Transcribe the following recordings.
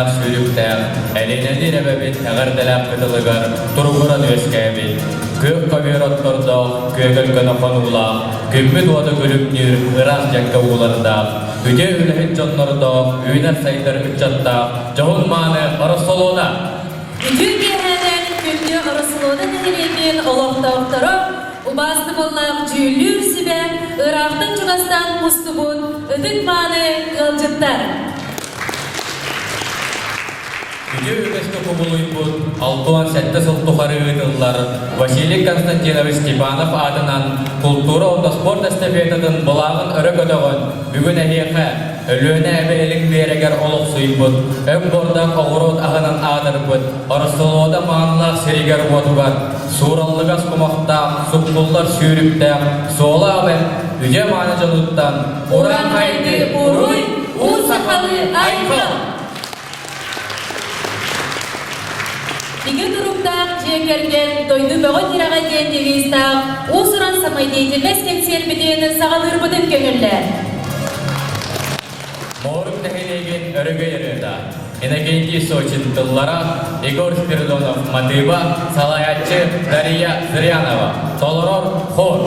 сүүрээннээх сүүрүктээх Элиэнэлиир эбэбит эҕэрдэлээх кытылыгар туругуран үөскээбит, күөх көбүөр оттордоох, күөгэлгөнө хонуулаах, күммүт уота күлүмнүүр ыраас дьэҥкэ уулардаах, үтүө үлэһит дьоннордоох, үүнэр-сайдар ыччаттаах дьоһун-мааны Ороссолуода! Үтүө киэһээнэн күндү Ороссолуода нэһилиэгин олохтоохторо, убаастабыллаах дьүүллүүр сүбэ, ыраахтан-чугастан мустубут ытык-мааны ыалдьыттар! Үтүө үгэскэ кубулуйбут 67 сыл тухары ыытыллар Василий Константинович Степанов аатынан култуура уонна спорт эстафетатын былааҕын өрө көтөҕөн, бүгүн эһиэхэ Өлүөнэ эбэ илин биэрэгэр олохсуйбут, өҥ бордоох оҕуруот аһынан аатырбыт Ороссолуода маанылаах сиригэр-уотугар суураллыгас кумахтаах, суккуллар сүүрүктээх суола эбэ үдьэ мааны дьонуттан Уран-хайды уруй, уу сахалыы айхал! Бигэ туруктаах дьиэ кэргэн дойду бөҕө тирэҕэ диэн девизтаах уус-уран самодеятельность кэнсиэрбитин саҕалыырбытын көҥүллээ. Моорук нэһилиэгин өрөгөй ырыата Иннокентий Сочин тыллара, Егор Спиридонов матыыба, салайааччы Дария Зырянова, толорор хор.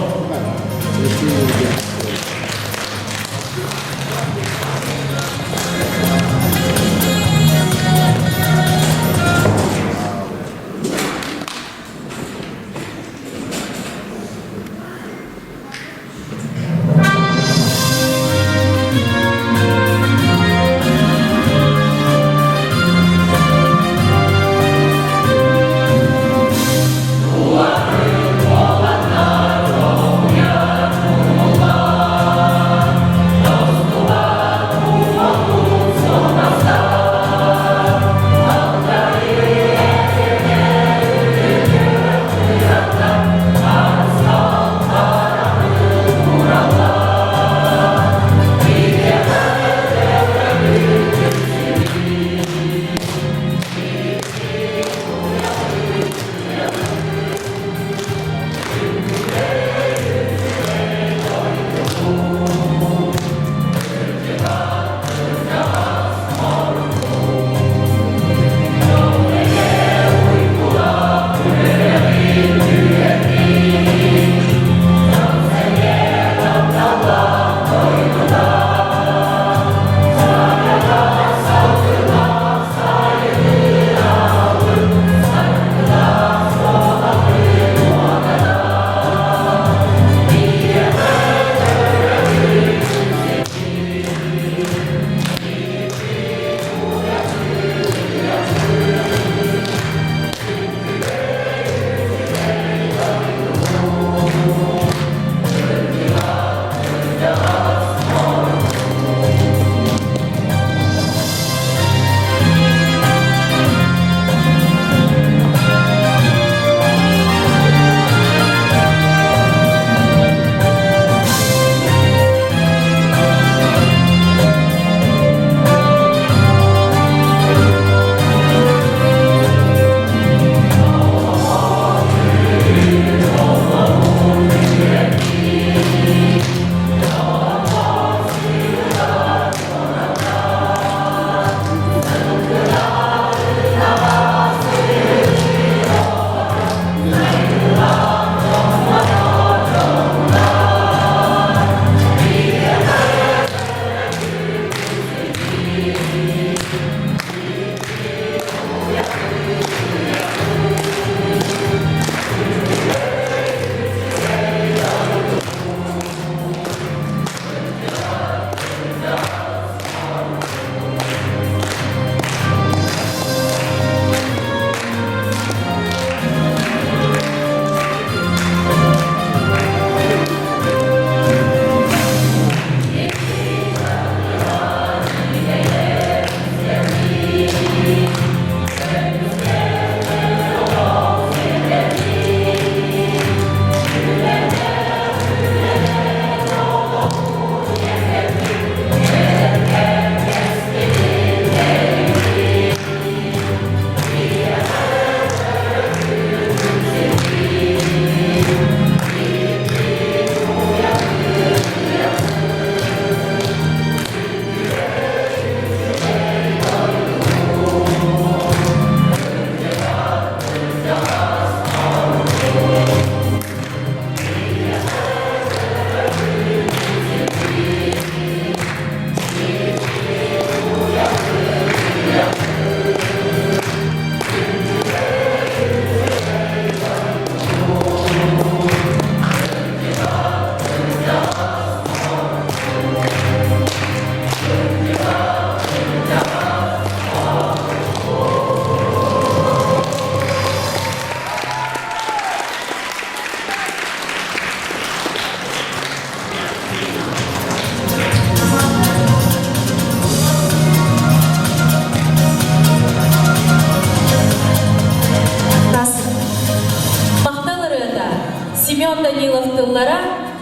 Семен Данилов тыллара,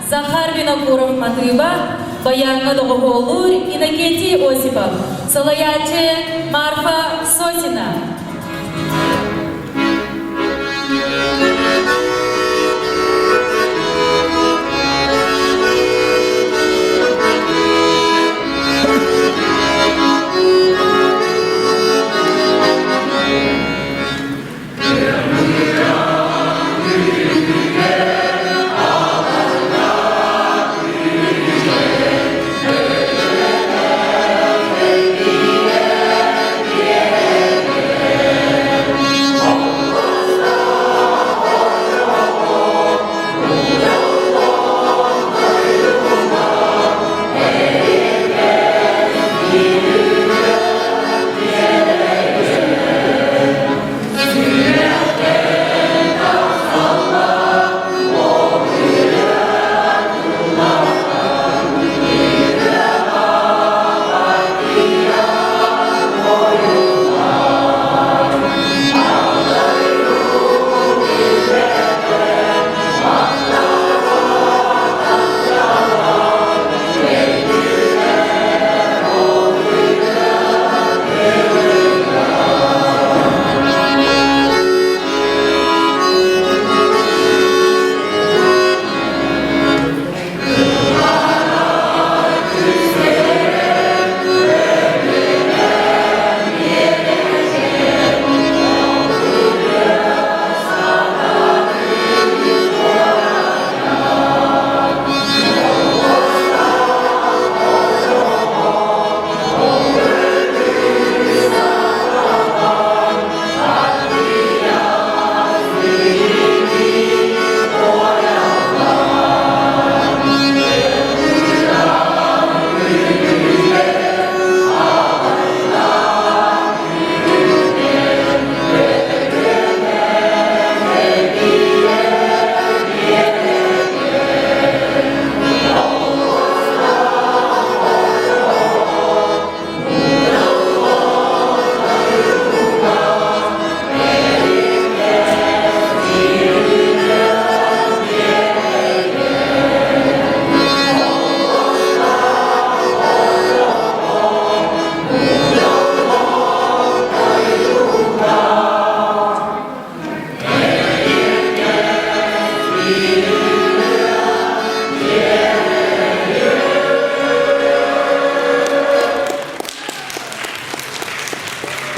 Захар Винокуров матыыба, баяҥҥа доҕуһуоллуур Иннокентий Осипов, салайааччы Марфа Сосина.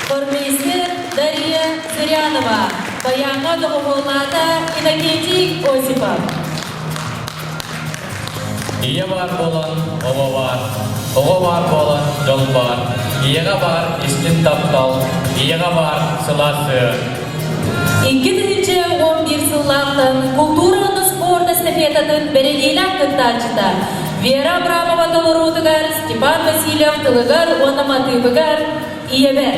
Хормейстер Дарья Зырянова, баяҥҥа доҕуһуоллаата Иннокентий Осипов. Ийэ баар буолан, оҕо баар, оҕо баар буолан, дьол баар, ийэҕэ баар истин таптал, ийэҕэ баар сылаас сыһыан. 2011 сыллаахтан култуура уонна спорт эстафетатын бэрэниилээх кыттааччыта Вера Абрамова толоруутугар Степан Васильев тылыгар уонна матыыбыгар Ийэбэр.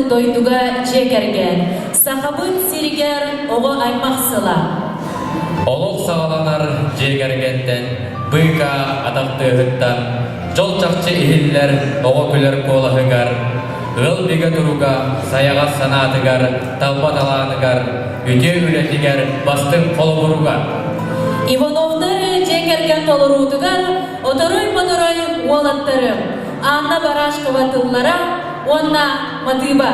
дойдуга дьиэ кэргэн, Сахабыт сиригэр оҕо аймах сыла. Олох саҕаланар дьиэ кэргэнтэн, быыкаа атах тыаһыттан, дьол чахчы иһиллэр оҕо күлэр куолаһыгар, ыал бигэ туруга сайаҕас санаатыгар, талба талааныгар, үтүө үлэтигэр бастыҥ холобуругар. Ивановтар дьиэ кэргэн толоруутугар оторой-моторой уолаттарым Анна Барашкова тыллара уонна матыыба.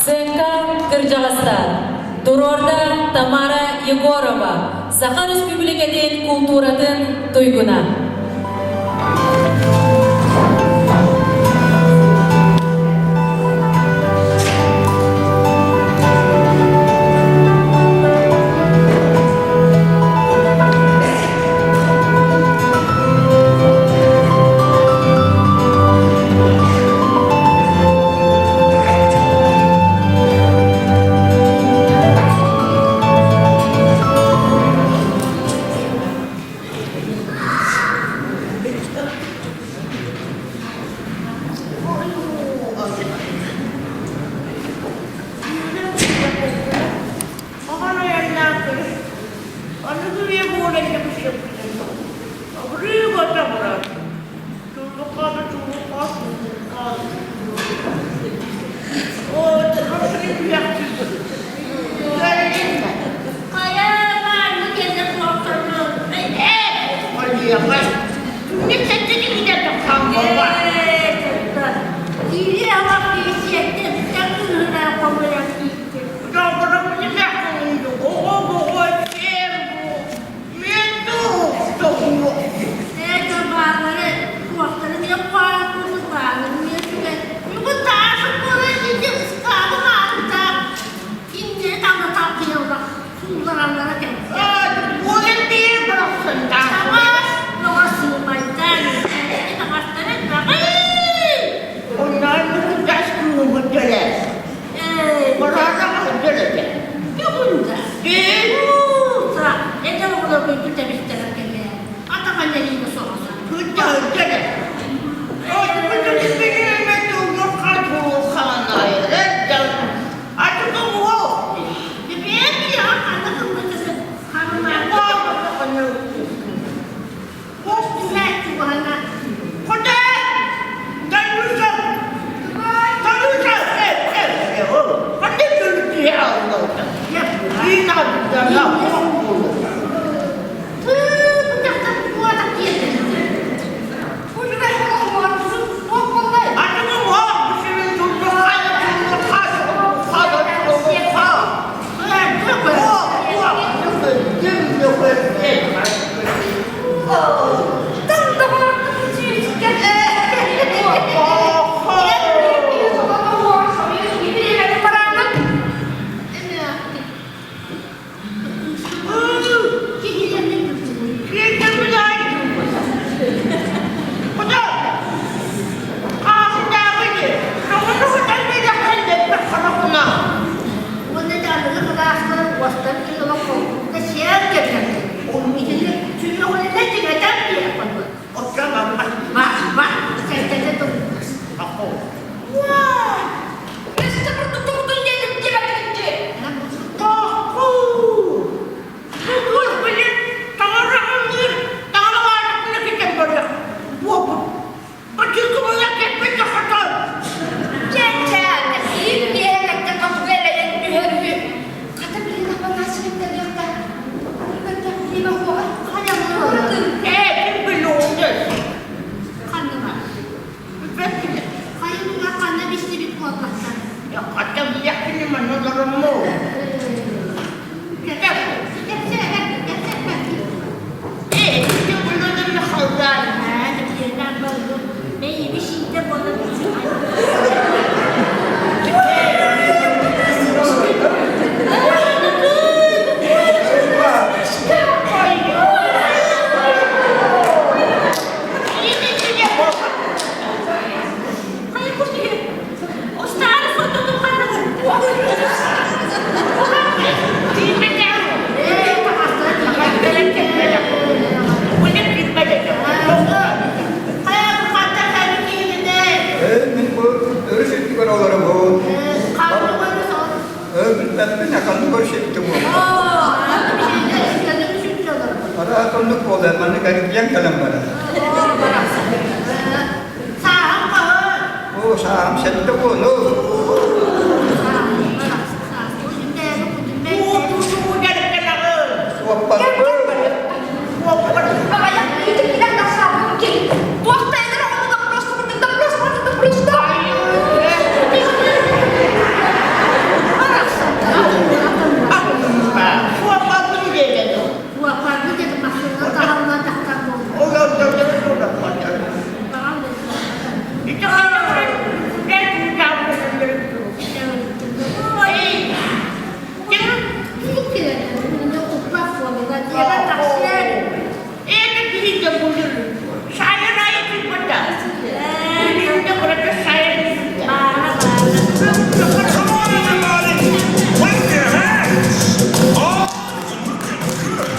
Сыаҥка кырдьаҕастар. Туруорда Тамара Егорова, Саха Республикатын култууратын туйгуна. Оҕон айаннаах кыыс аныгы үйэ буолан кэпсэппитин абырыы-бата барар. Чуллукка да чуллукка, чуллукка да чуллукка. Оо, Хайа баанны кэннэ туохтарынан Мин бу өрүс үрдүгэр олоробун. Билбэппин, ханнык өрүс эбитэ буолла. Араат оннук буолла, маннык эргийэн кэлэн барар. Оо, сааһым 70. Суоппарбын. Come on, everybody! Clap your hands! Oh, looking good!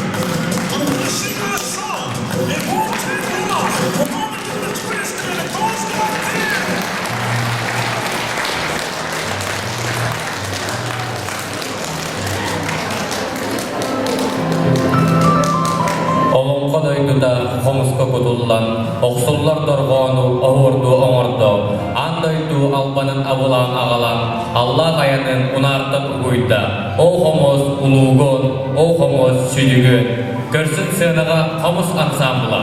I'm gonna sing our song. It won't take long. We're gonna do the twist and it goes like this. Олоҥхо дойдута хомуска кутуллан, охсуллар дорҕоону оһуордуу оҥордо, аан дойду албанын абылаан аҕалан, аллаах айанын унаартан угуйда. Ол хомус улуугун, ол хомус сүдүгүн. Көрсүн сыанаҕа хомус ансаамбыла.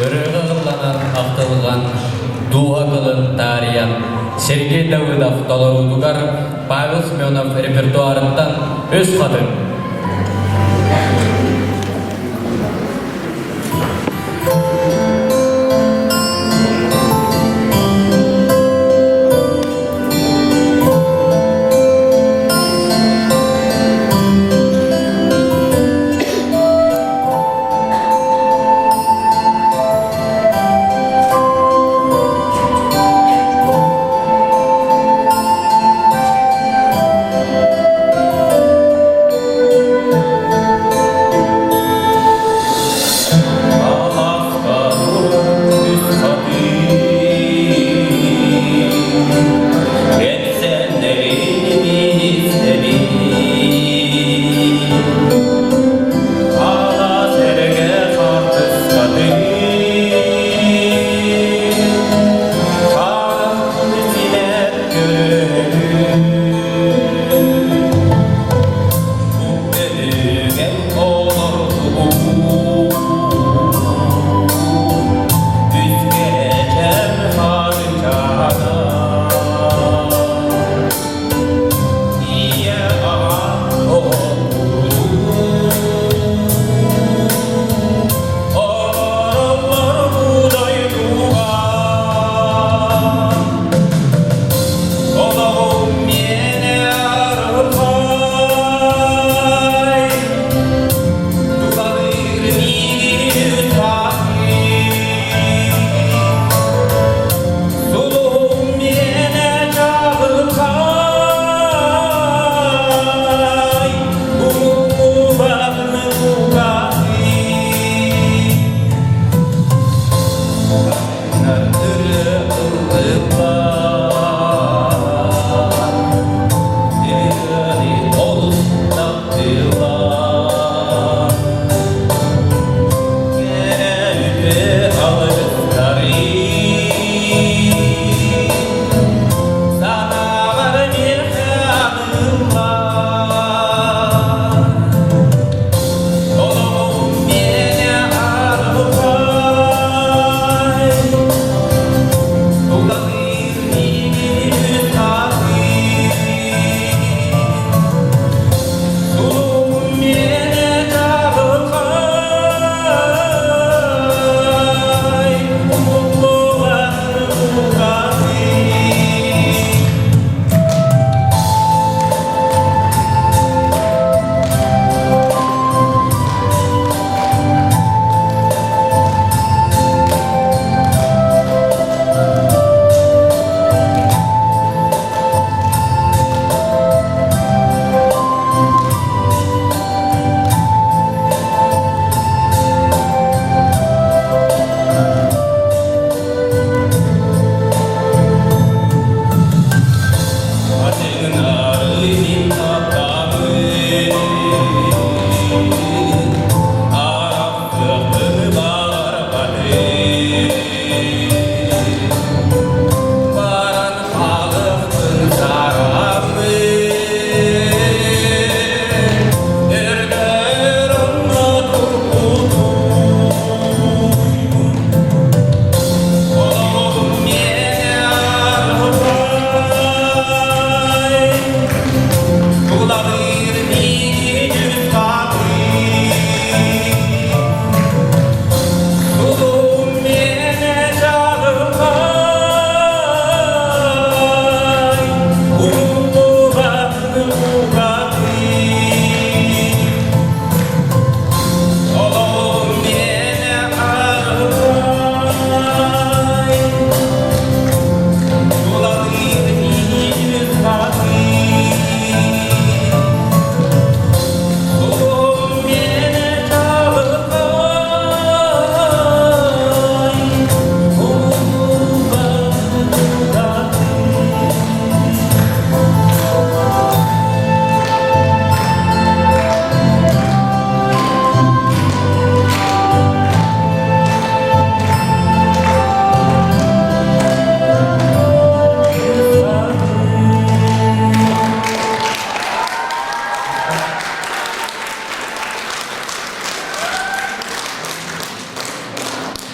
Ырыаҕа ылланан ахтылҕан, дууһа тылын таарыйан, Сергей Давыдов толоруутугар Павел Семенов репертуарыттан үс хатыҥ.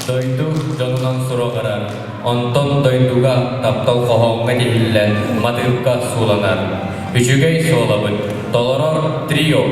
Дойду дьонунан сураҕырар, онтон дойдуга таптал хоһооҥҥо тиһиллэн матыыпка сууланар. Үчүгэй суолабыт, толорор трио.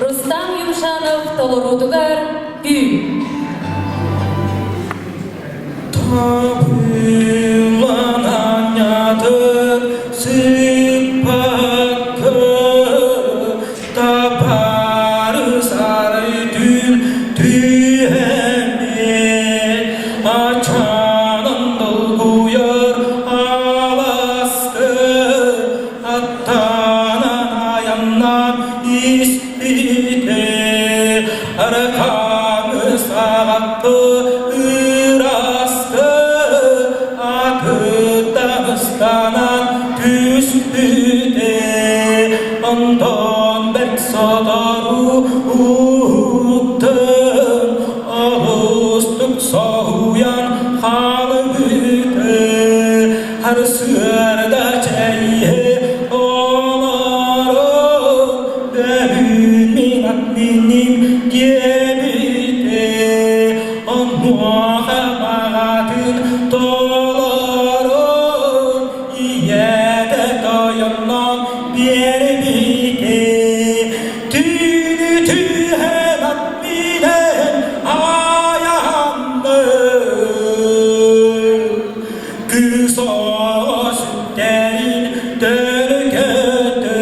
Рустам Юмшанов толоруутугар Түүн. Табылан анньатын сыппакка табары сарай түүн түһэммит ачанан долгуйар аласкы аттанан айаннан испите арканы саҕатты ырасты атыттан ыстанан түспүтэ онтон бэрт сотору уһуктан олустук соһуйан хаалбыта Арсыарда чэйиһэ олорон бөһүн мин аттиним диэбитэ онуоха баҕатын толорон ийэтэ тойоннон биэрбитэ түүнү түһэн аттинэн айанным Кыыс сүттэрин төлкөтө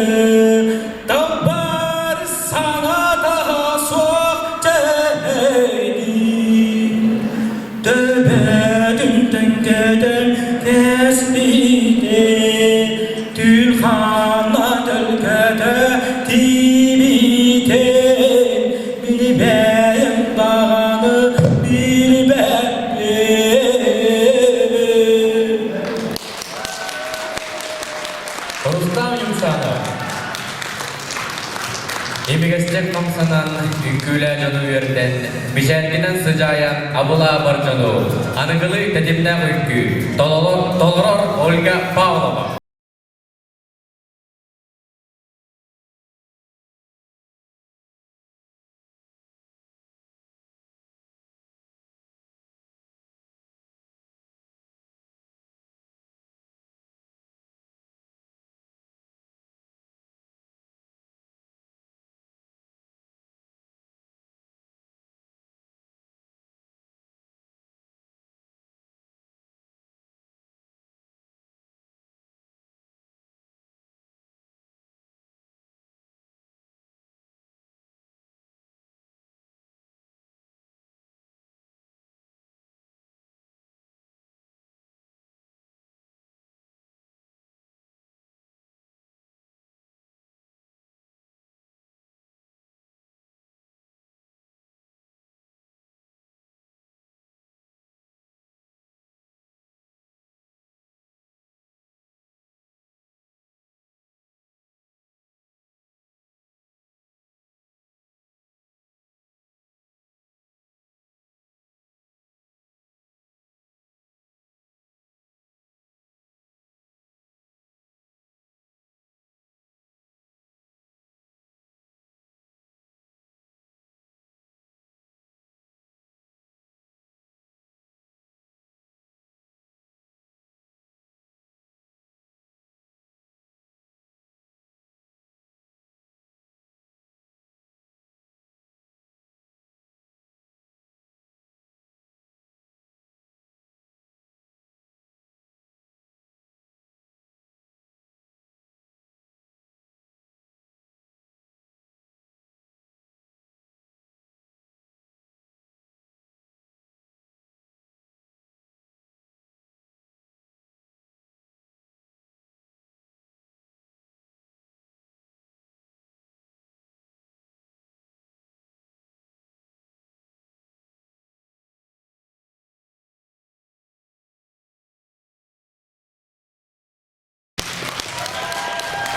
табар саната суох чэйдии төбөтүн төҥкөтөн кэспитэ. Күөрчэх хамсанан, үҥкүүлээх дьону үөрдэн, мичээргинэн сыдьаайан абылаа бар дьону аныгылыы тэтимнээх үҥкүү толорор Ольга Павлова.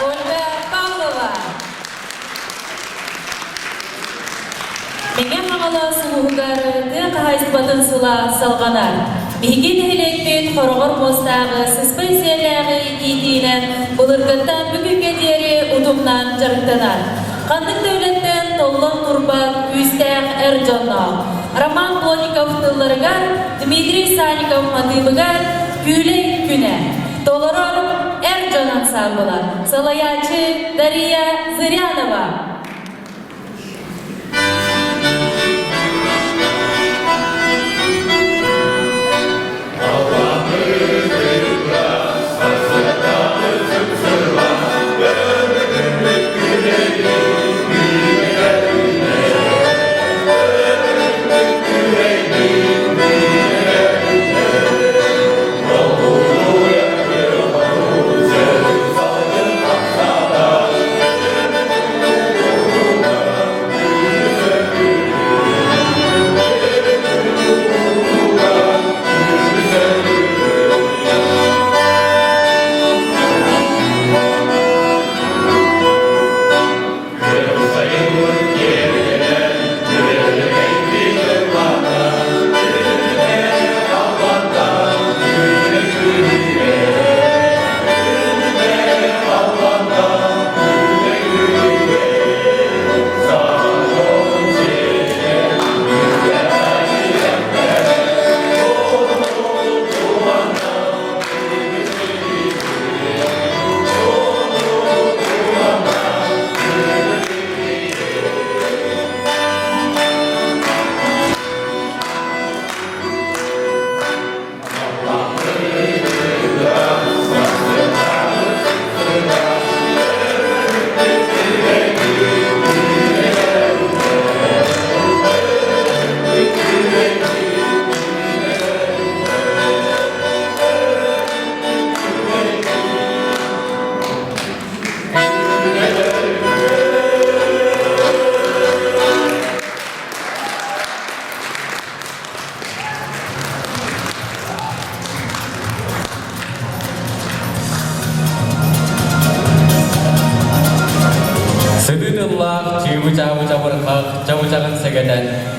Ольга Павлова. Мэҥэ Хаҥалас улууһугар тыа хаһаайыстыбатын сыла салҕанар. Биһиги нэһилиэкпит хороҕор муостааҕы сыспай сиэлээҕи иитиинэн былыргыттан бүгүҥҥэ диэри утумнаан дьарыктанар. Ханнык да үлэттэн толлон турбат күүстээх эр дьонноох. Роман Плотников тылларыгар, Дмитрий Санников матыыбыгар «Күүлэй күнэ» толорор эр дьон ансаамбыла, салайааччы Дария Зырянова.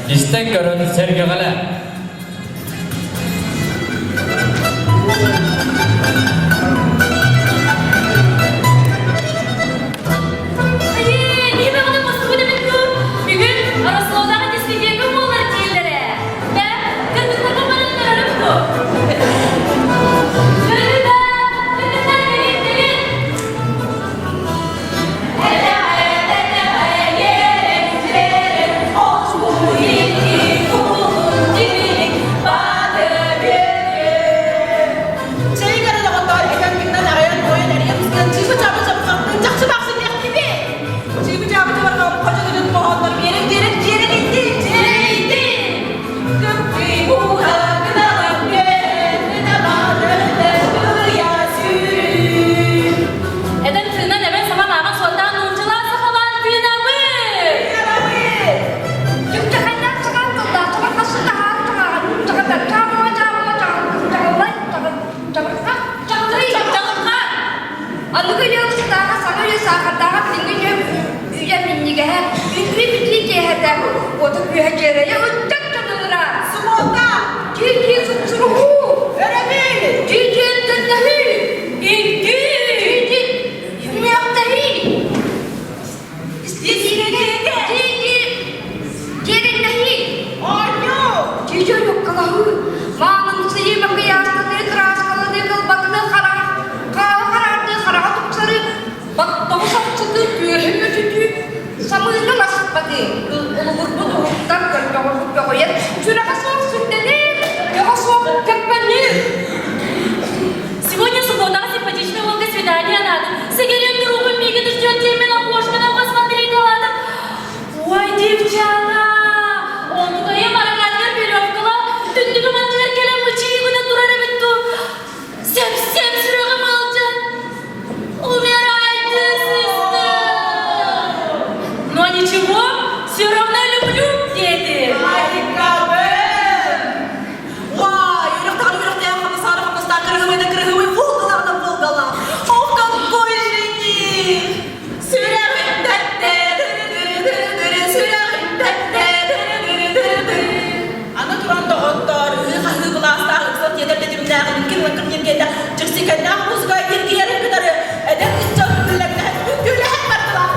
Истэн көрөн сэргэҕэлэ. Бүгүн Ороссолуодаҕа дискотека буолар дииллэрэ. Бэ, кыргыттарга баран көрөрүм дуо? Кыргыттар, кыргыттар кэлин, кэлин! Эдэр тыынан эбэн саҥа ааҕан суоттаан нууччалаан сахалаан тыынабыт! Чаҕылхан! Аныгы үйэ устааҕа саҥа үйэ саахардааҕа билиҥҥи үйэ үйэ минньигэһэ, үтүө-бүтүү киэһэтэ, уоту күүһэ дьиэрэйэ ыччат дьонунура! Субуота! Дьиэ-дьиэ суксуруһуу! Өрөбүл! Дьиэ-дьиэ дэннэһии! Үҥкүү! Дьиэ-дьиэ үмүөхтэһии! Дьиэ-дьиэ дьиэрэннэһии! Оонньуу! Дьиэ-дьиэ ойуккалаһыы! Маанымсыйыы, макыйаастаныы, кырааскаланыы, кылбатыныы, хараҕа хараардыы, хараҕа тупсарыы, баттаҕы сапсытыы, түөһү мөтүтүү, самыыны ласпатыы, улугурбут уһуктан көрдөҕүрбут көҕүйэн, сүрэҕэ суох сүрдэнэр, өҕө суох кэппэнир. Сегодня субботаҕа симпатичный уолга свидание надо. Сигарет другу мигит ждет именно окошко посмотреть ладно. Ой, девчата, он тутайым аракатыгар веревкала, түннүгүм анныгар кэлэн мычыйыгына турар эбит дуу. Сэп-сэп сүрэҕим алдьан. Умирайте, сестра. Но ничего, все равно люблю, дети. Айкабын! Вай, үрэхтэҕин үрэхтээх хамсаары хамнастаах кырыһыбайда кырыһыбай волгалаҕына волгала. Ох, какой жених! Сүрэҕим тэптэ, дыры-дыры-дыры-дыры, сүрэҕим тэптэ, дыры-дыры-дыры-дыры. Аны туран доҕоттоор, ыһыы-хаһыы былаастаах ыксал тиэтэр тэтимнээх лиҥкир-лаҥкыр ньиргиэтэ дьиксикэннээх музыка ньиргийэрин кытары эдэр ыччат үллэҥнэһэн үҥкүүлэһэн бардылар.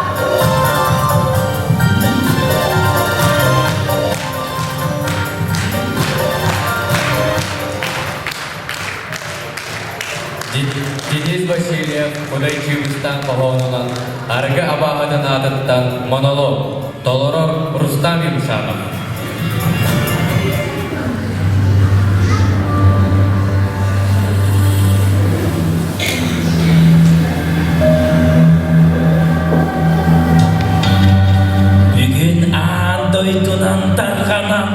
Денис Васильев Кудай Чыыбыстаан хоһоонунан Аргы абааһытын аатыттан монолог толорор Рустам Юмшанов. Бүгүн аан дойдунан тарҕанан,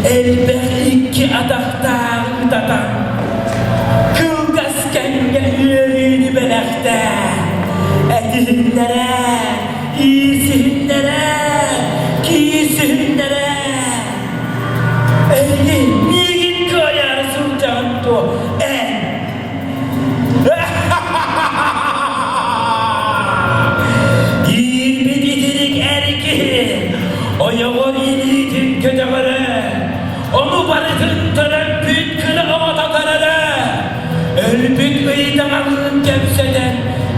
элбэх икки атахтаах ытатан, кылгас кэмҥэ үөрүүнү бэлэхтээ, этиһиннэрэ, иисиһиннэрэ, киисиһиннэрэ. Эйигин, миигин кыайаары сылдьаҕын дуо, эн? Киирбит итирик эр киһи ойоҕор илиитин көтөҕөрө, ону барытын төрөппүт кыра оҕото көрөрө, өлбүт ыйдаҥалыын кэпсэтэн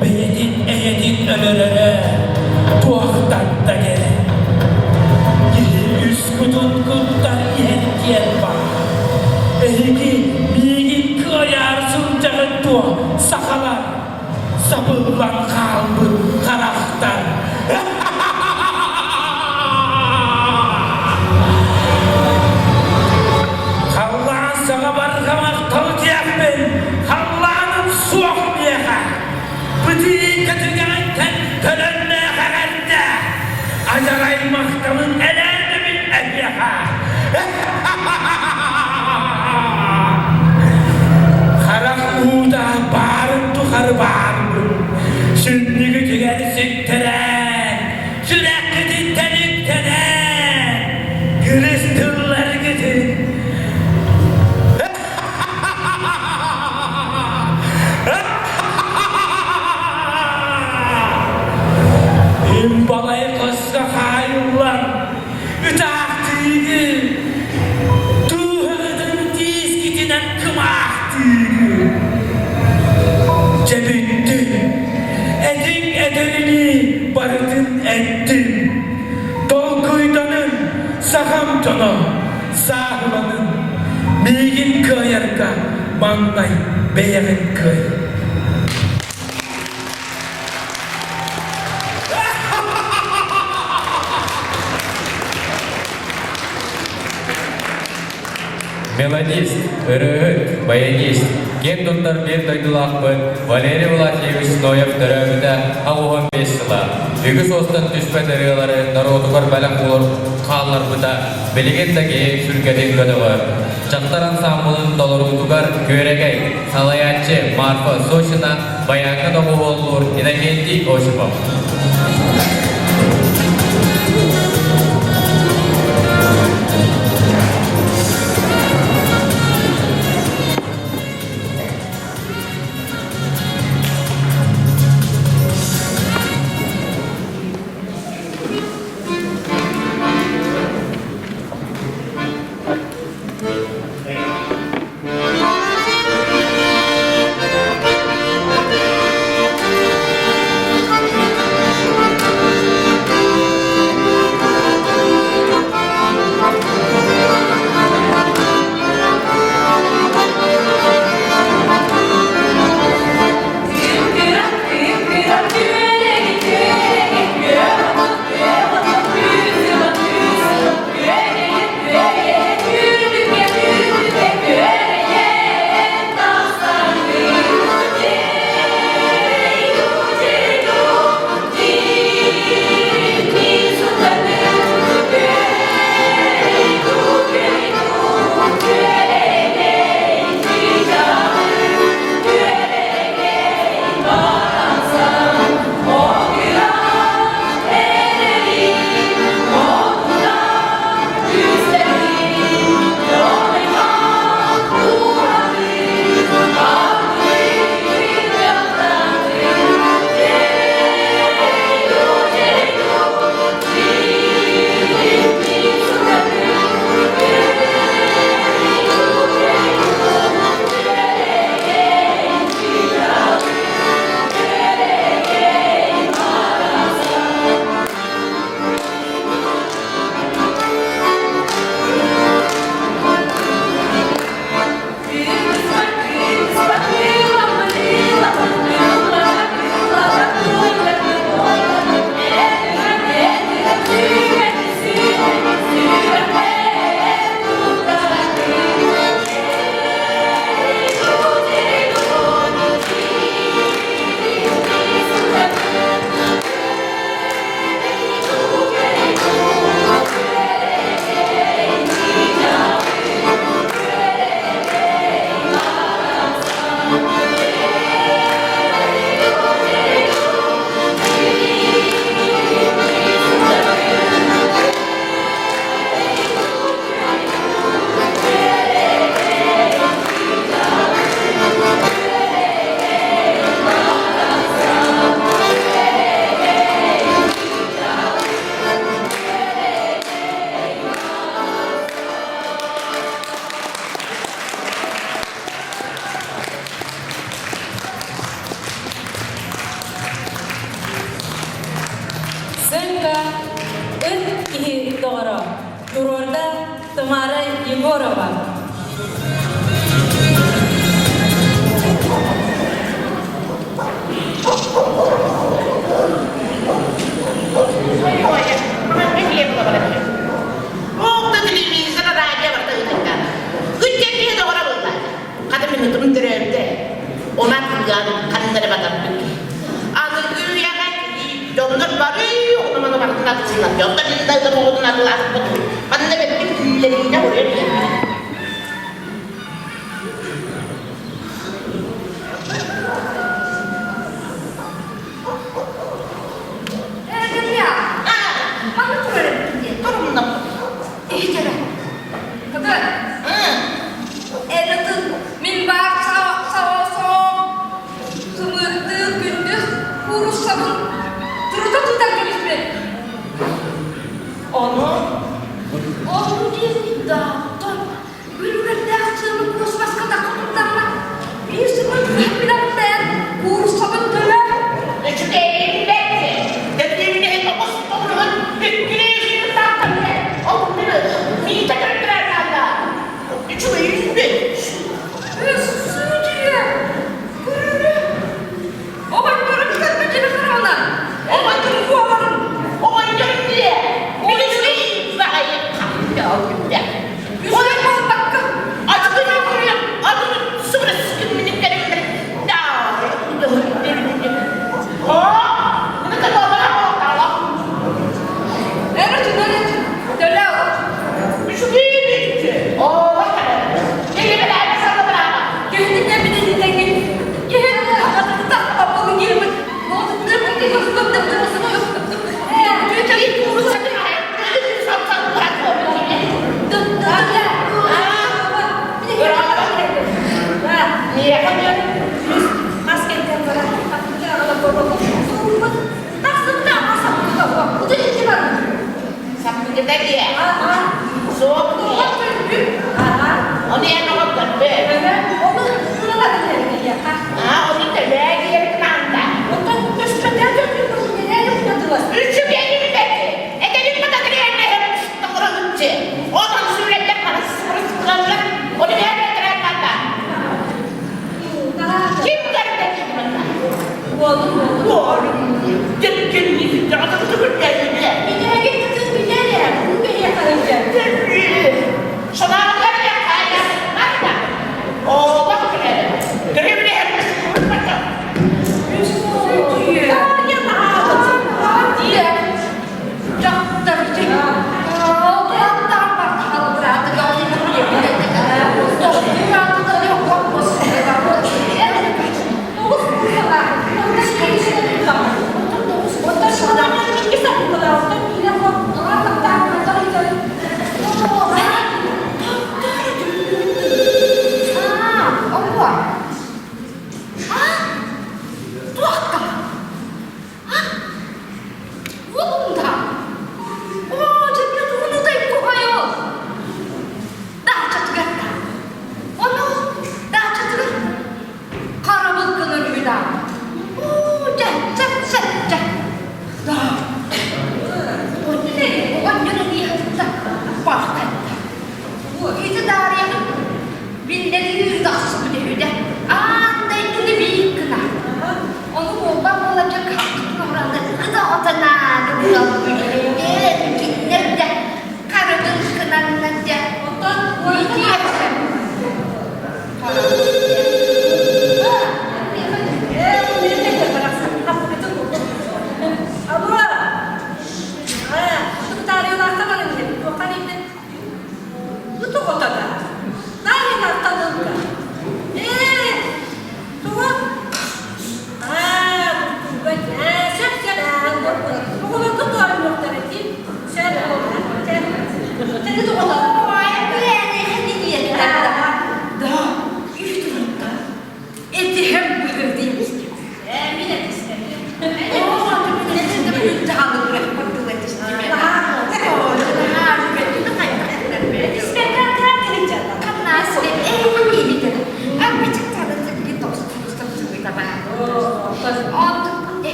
бэйэтин эйэтин өлөрөрө туохтан да кэрэ. Киһи үс кутун куттар иһэн диэн баар. Эһиги миигин кыайаар сылдьаҕыт дуо, сахалар? Сабыллан хаалбыт харахтар. Халлаан саҥа барҕамахтал диэхпин, халлааным суох миэхэ. Бытыыка түгэҕиттэн төлөннөөх эҕэрдэ! Адьарай махталын элээнэбин эһиэхэ! Харах уута баарын тухары баарбын, сүнньүгүтүгэр сүктэрэн, сүрэххититтэн үктэнэн, кырыс тылларгытын Им балай хоско хаайыллан, ытаахтыы Сахам дьоно сааһыланын, миигин кыайарга маҥнай бэйэҕин кыай. Мелодист, ырыаһыт, баянист, киэн туттар биир дойдулаахпыт Валерий Власьевич Ноев төрөөбүтэ 85 сыла. Үгүс уостан түспэт ырыалары норуотугар бэлэх уолар хаалларбыта билигин да киһи сүргэтин көтөҕөр. Дьахтар ансаамбылын толоруутугар Күөрэгэй, салайааччы Марфа Сосина, баяҥҥа доҕуһуоллуур Иннокентий Осипов. Сыҥка ыт киһи доҕоро туруорда Тамара Егорова. Оҕда телевизор, радио барыта ыытыктаах. Күттэн киһи доҕоро буолла. Хата минутум төрөөбүтэ. Онон кыргыаным ханна эрэ батарбыт киһи. Аныгы үйэҕэ дьоннор бары оҕону барытын атыллар. Дьонтон мин да оҕотун атылаатыппыт. Манна бэттим күллэриинэ уруйан иһэр. Эргимня, манна турар эбиккин дии. Турумнам. Иһитэрэ. Хата, эрэтин мин баар саҕа сымыыттыы күндүс кууруссабын турута тутан кэбиспит. Ону? Ону диэн дааттан. Өссүдүйэ! Көрөрө! Оҕонньорун көрбүтүн хараҕынан! Оҕонньорун куобарын! Оҕонньорун диэ! Билигин баҕайы хаппыта Үсүө буолбакка! Эрэ түнэр төлөө! Киһини билин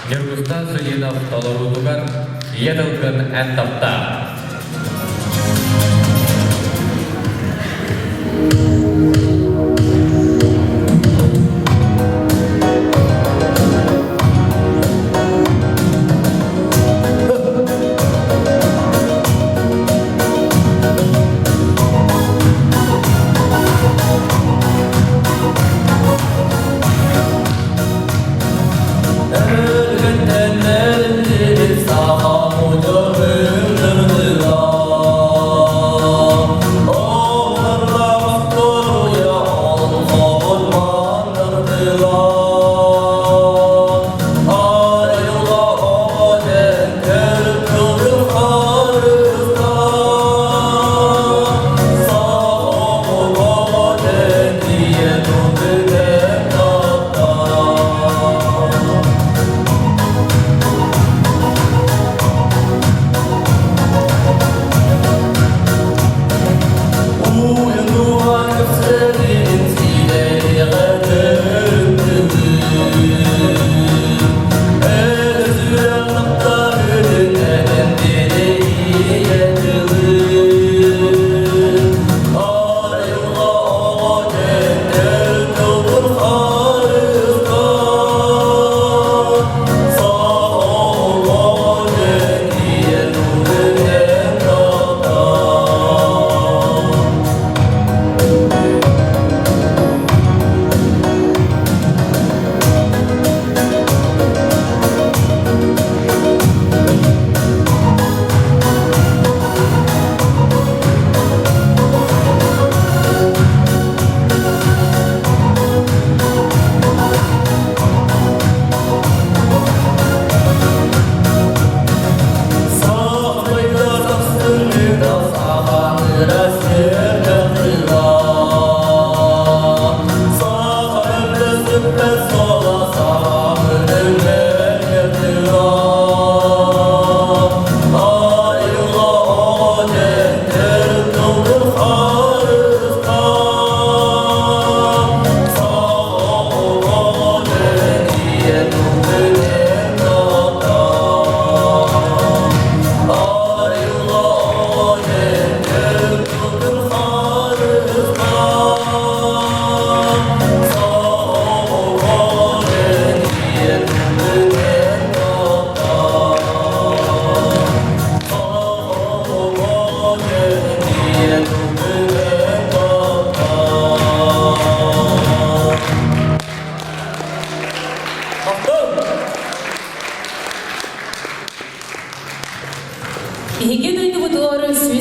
Ньургустан Судинов толоруутугар ийэ тылгын эн таптаа.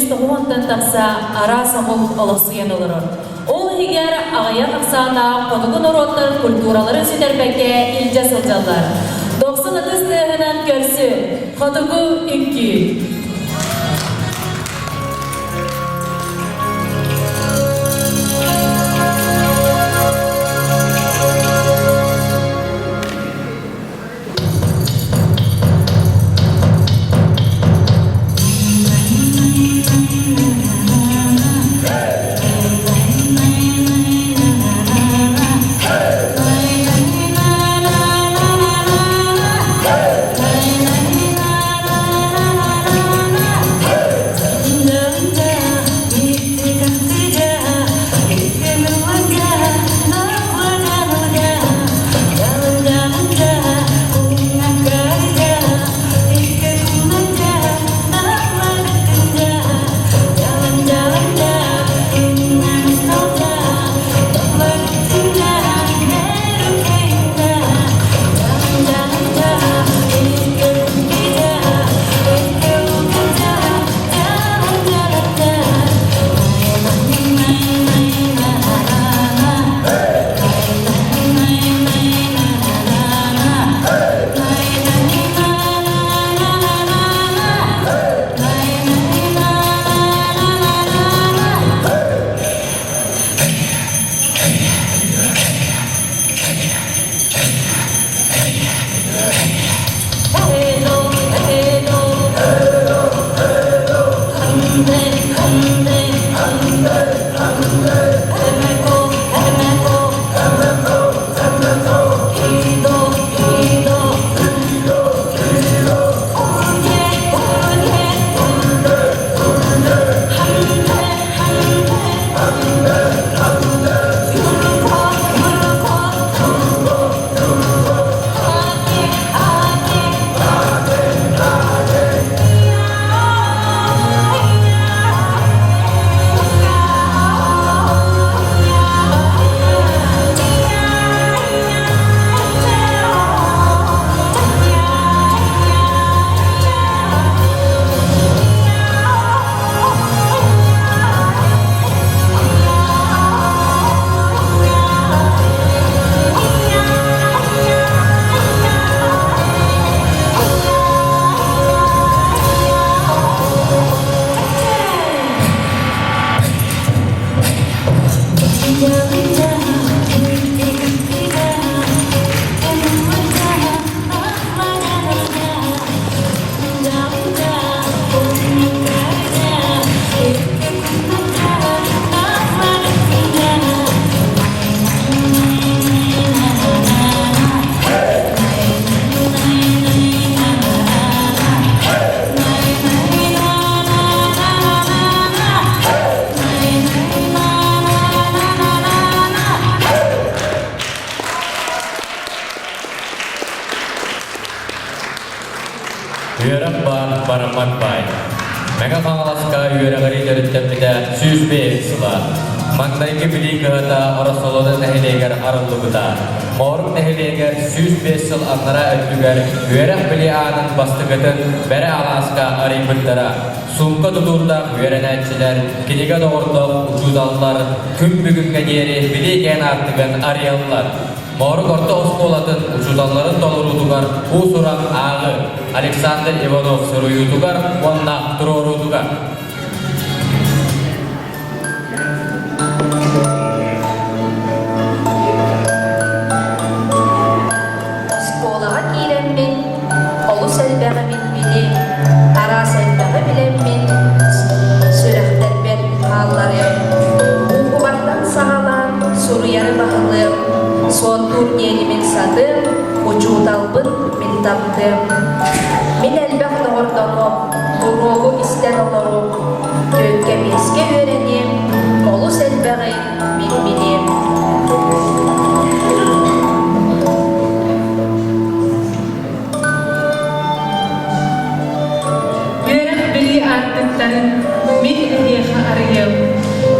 190-тан тахса араас омук олохсуйан олорор. Ол иһигэр аҕыйах ахсааннаах хотугу норуоттар культураларын сүтэрбэккэ илдьэ сылдьаллар. Дохсун ытыс тыаһынан көрсү, хотугу үҥкүү. Үөрэх баар бараммат баай. Мэҥэ Хаҥаласка үөрэҕирии төрүттэммитэ 105 сыла. Маҥнайгы билии кыһата Ороссолуода нэһилиэгэр арыллыбыта. Моорук нэһилиэгэр 105 сыл аннараа өттүгэр үөрэх билии аанын бастакытын Бэрэ алааска арыйбыттара. Суумка тутуурдаах үөрэнээччилэр, кинигэ доҕордоох учууталлар күн бүгүҥҥэ диэри билии кээн аартыгын арыйаллар. Моорук орто оскуолатын учууталларын толоруутугар уус-уран ааҕы Александр Иванов суруйуутугар уонна туруоруутугар. Оскуолаҕа киирэммин, олус элбэҕи мин билим, араас элбэҕи билэммин, сүрэхтэрбэр хаалларыам. Буукубаттан саҕалаан суруйары баһылыам, суоттуур диэни мин сатыам, учууталбын мин таптыам. Мин элбэх доҕордонуом, уруогу истэн олоруом, түөккэ-биэскэ үөрэниэм, олус элбэҕи мин билиэм. Үөрэх билии аартыктарын мин эһиэхэ арыйыам,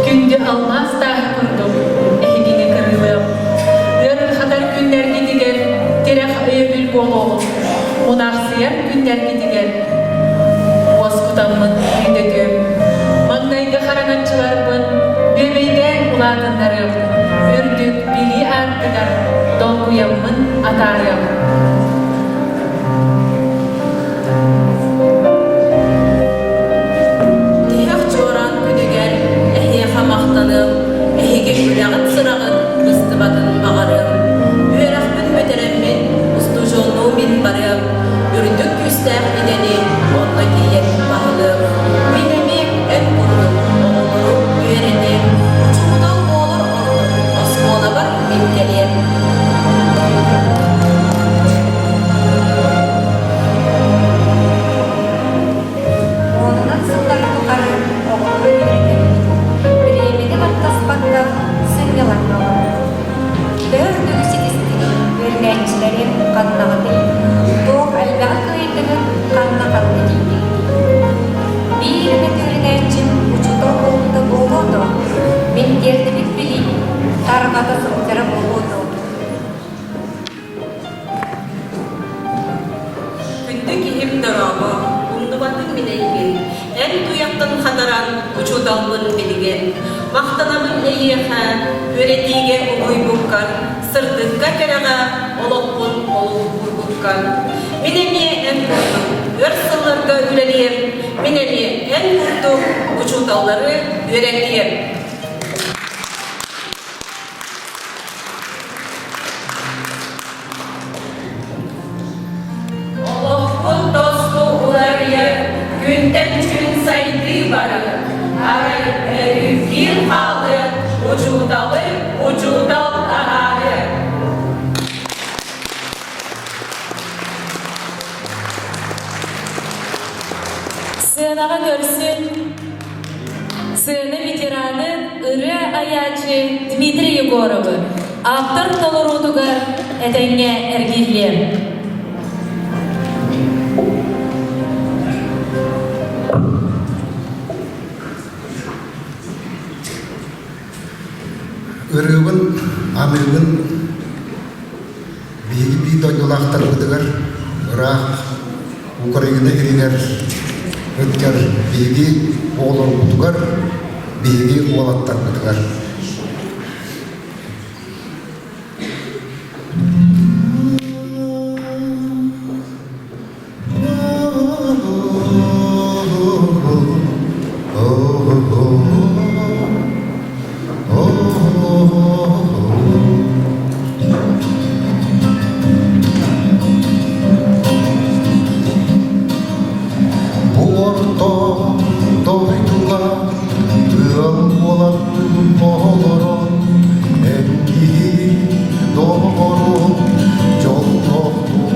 күндү алмаас тааһы курдук эһигини кырыылыам. Ыарырҕатар күннэргитигэр тирэх өйөбүл буолуоҕум, мунаахсыйар күннэргитигэр уоскутаммын өйдөтүөм. улаатыннарыам, үрдүк билии аартыгар долгуйаммын атаарыам. Тиһэх чуораан күнүгэр эһиэхэ махтаныам, эһиги үлэҕит-сыраҕыт быстыбатын баҕарыам. Үөрэхпин бүтэрэммин, устудьуоннуу мин барыам, үрдүк күүстээх идэни онно тиийэн баһылыам. Мин эмиэ эн курдук оҕолору үөрэтиэм, учуутал буолар ордук оскуолабар мин кэлиэм. Уонунан сыллары тухары оҕолору үөрэтэбит, бириэмэни баттаспакка сынньалаҥҥа олоробут. Төһө үрдүгү ситистигит, үөрэнээччилэрим ханнаҕытый, туох элбэҕи кыайдыгыт, ханна-ханна тиийдигитий? Биир эмэ үөрэнээччим учуутал буолбута буолуо дуо? Мин тиэрдибит билиим тарҕата сылдьара буолуо дуо? Күндү киһим дорообо, умнубатын мин эйигин, эн туйаххын хатаран учууталбын билигин. Махтанабын эйиэхэ, үөрэтиигэ угуйбуккар, сырдыкка кэрэҕэ олохпун олук уурбуккар. Мин эмиэ эн курдук өр сылларга үлэлиэм, мин эмиэ эн курдук учууталлары үөрэтиэм. Олохпут тосту уларыйар, күнтэн күн сайдыы барар. Арай өрүү хаалыа, учууталы учуутал таһаарыа. Сыанаҕа көрсүн Сыана ветераны ырыа айааччы Дмитрий Егоровы автор толоруутугар этэҥҥэ эргиллиэ. Ырыабын, аныыбын Биһиги биир дойдулаахтарбытыгар ыраах Украина иһигэр ыттар биһиги оҕолорбутугар, биһиги уолаттарбытыгар. Бу орто дойдуга ыал буолан олорон эн киһи доҕорун дьоллоохтук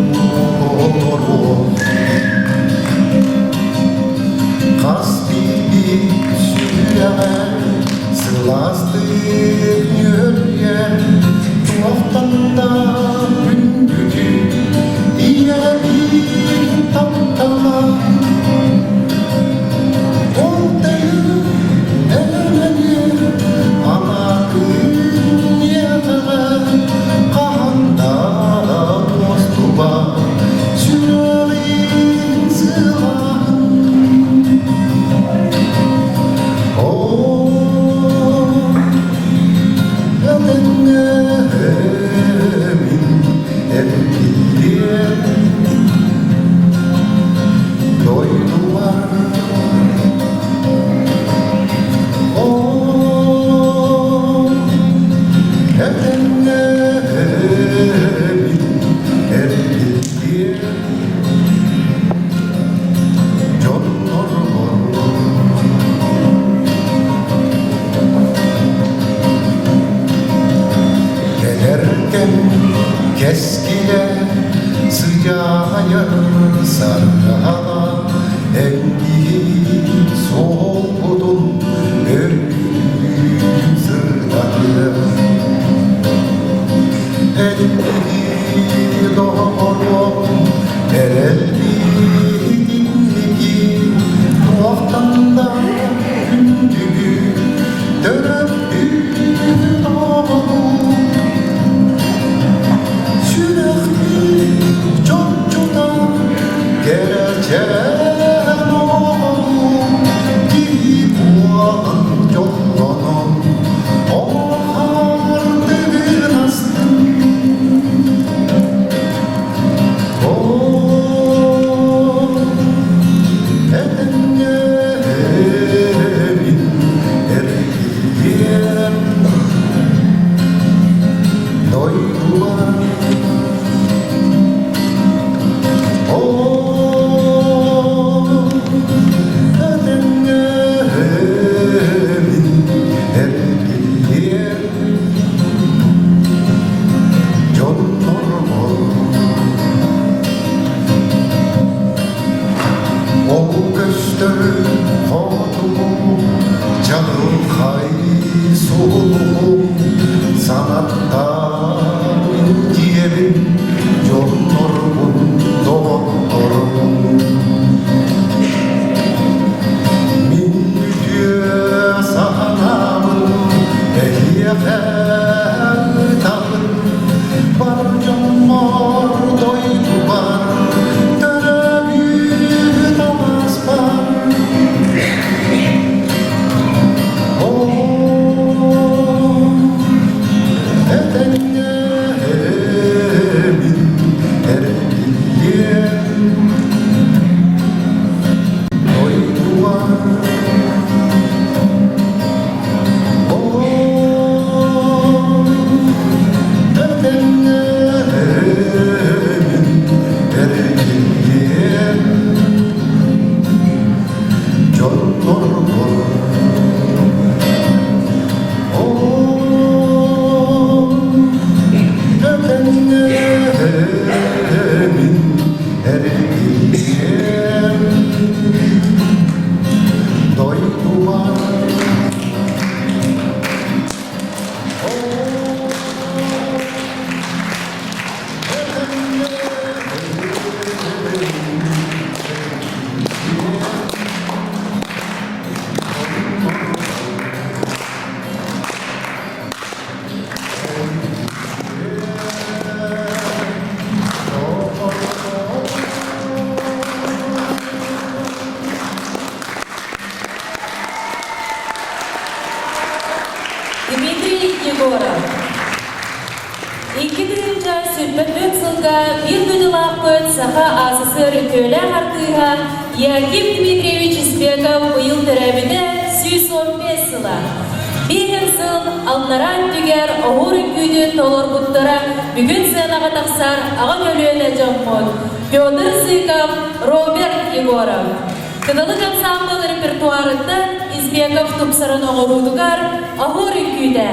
Хас биирдии сүрэҕэ сылаастык нүөлүйэр, туохтан да күндүтүн ийэбин таптала. Ол тыын элэмэни анаатын иэтэҕэ хаһан да уостубат сүрэҕин сылааһын. Оо, этэҥҥэ мин эргиллиэм дойдубар. Оо, этэҥҥэ мин эргиллиэм дьоннорбор. Кэлэр кэм кэскилэ сыдьаайар сардаҕа эн киһи суолбутун өркүн сырдатыа. Эн киһи доҕоруом эрэлбитинники туохтан да күндүгү төрөппүт оҕолуу сүрэхпит чопчута кэрэчээн оҕолуу киһи буолан дьоллонон. Көстөр хотугу чаҕылхай сулуһу санаттаан диэбин дьоннорбун доҕотторбун. Мин үтүө санаабын эһиэхэ ыытабын бар дьоммор дойдубар төрөөбүт алааспар. Этэҥҥэ мин эргиллиэм дойдубар. Этэҥҥэ мин эргиллиэм дьоннорбор. Этэҥҥэ мин эргиллиэм дойдубар. Дмитрий Егоров. 2024 сылга биир дойдулаахпыт Саха АССР үтүөлээх артыыһа Яким Дмитриевич Избеков быйыл төрөөбүтэ 115 сыла. Биир сыл аллараа өттүгэр оһуор үҥкүүтүн толорбуттара бүгүн сыанаҕа тахсар аҕа көлүөнэ дьоммут Петр Зыков, Роберт Егоров. Кыталык ансаамбыл репертуарыттан Избеков тупсаран оҥоруутугар оһуор үҥкүүтэ.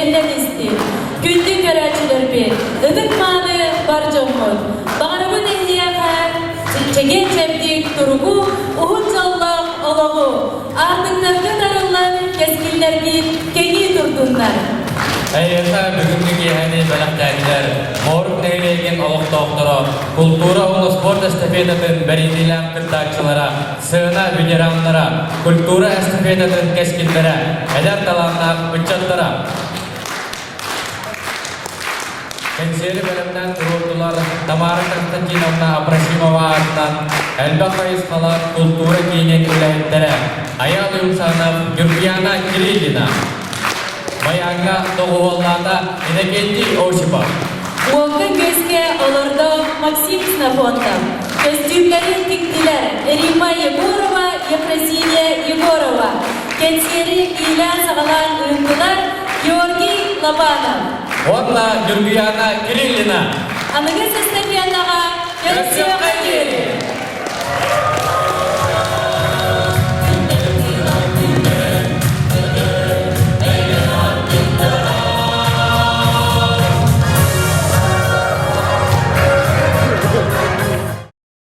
бэриллэн истин. Күндү көрөөччүлэрбит, ытык-мааны бар дьоммут, баҕарабын эһиэхэ чэгиэн-чэбдик туругу, уһун дьоллоох олоҕу, аартыктарга тарыллан кэскиллэргит кэҥии турдуннар. Эйиэхэ бүгүҥҥү киэһэни бэлэхтээтилэр Моорук нэһилиэгин олохтоохторо, култуура уонна спорт эстафетатын бэриниилээх кыттааччылара, сыана ветераннара, культура эстафетатын кэскиллэрэ, эдэр талааннаах ыччаттара. Кэнсиэри бэлэмнээн туруордулар Тамара Константиновна Абросимова аатынан элбэх хайысхалаах култуура киинин үлэһиттэрэ Айаал Юмшанов, Нюргуяна Кириллина. Баяҥҥа доҕуһуоллаата Иннокентий Осипов. Уокка-күөскэ олордо Максим Ксенофонтов. Көстүүмнэрин тиктилэр Римма Егорова, Ефросинья Егорова. Кэнсиэри иилээн-саҕалаан ыыттылар Георгий Лобанов. Уонна Нюргуяна Кириллина. Аныгы эстафетаҕа көрсүөххэ диэри!